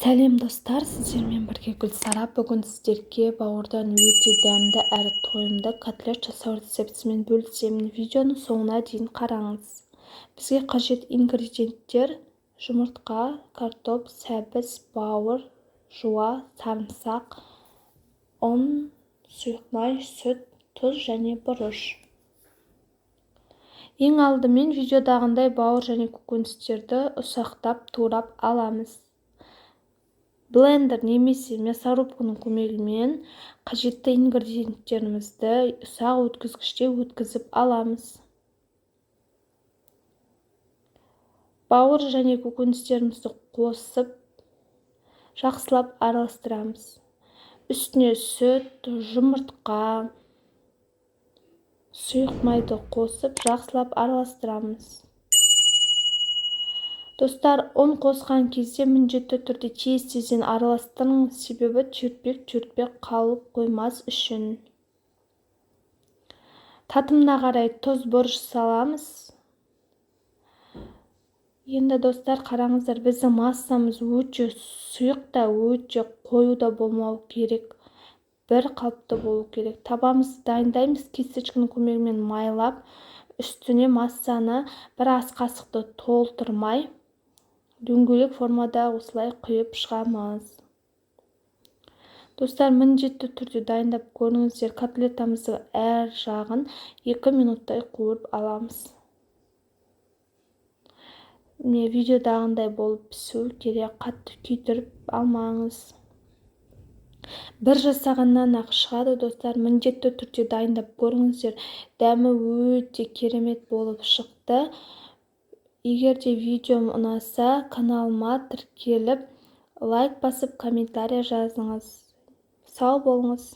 Сәлем, достар! Сіздермен бірге Гүлсара. Бүгін сіздерге бауырдан өте дәмді әрі тойымды котлет жасау рецептімен бөлісемін. Видеоның соңына дейін қараңыз. Бізге қажет ингредиенттер: жұмыртқа, картоп, сәбіз, бауыр, жуа, сарымсақ, ұн, сұйық май, сүт, тұз және бұрыш. Ең алдымен видеодағындай бауыр және көкөністерді ұсақтап турап аламыз. Блендер немесе мясорубканың көмегімен қажетті ингредиенттерімізді ұсақ өткізгіште өткізіп аламыз. Бауыр және көкөністерімізді қосып, жақсылап араластырамыз. Үстіне сүт, жұмыртқа, сұйық майды қосып, жақсылап араластырамыз. Достар, ұн қосқан кезде міндетті түрде тез-тезден араластырыңыз, себебі түйіртпек-түйіртпек қалып қоймас үшін. Татымына қарай тұз, бұрыш саламыз. Енді, достар, қараңыздар, біздің массамыз өте сұйық та, өте қою да болмау керек. Бір қалыпты болу керек. Табамызды дайындаймыз, кисточканың көмегімен майлап, үстіне массаны бір ас қасықты толтырмай, дөңгелек формада осылай құйып шығамыз. Достар, міндетті түрде дайындап көріңіздер. Котлетамыздың әр жағын 2 минуттай қуырып аламыз. Міне, видеодағындай болып пісу керек, қатты күйдіріп алмаңыз. Бір жасағаннан ақ шығады, достар. Міндетті түрде дайындап көріңіздер. Дәмі өте керемет болып шықты. Егер де видеом ұнаса, каналыма тіркеліп, лайк басып, комментарий жазыңыз. Сау болыңыз!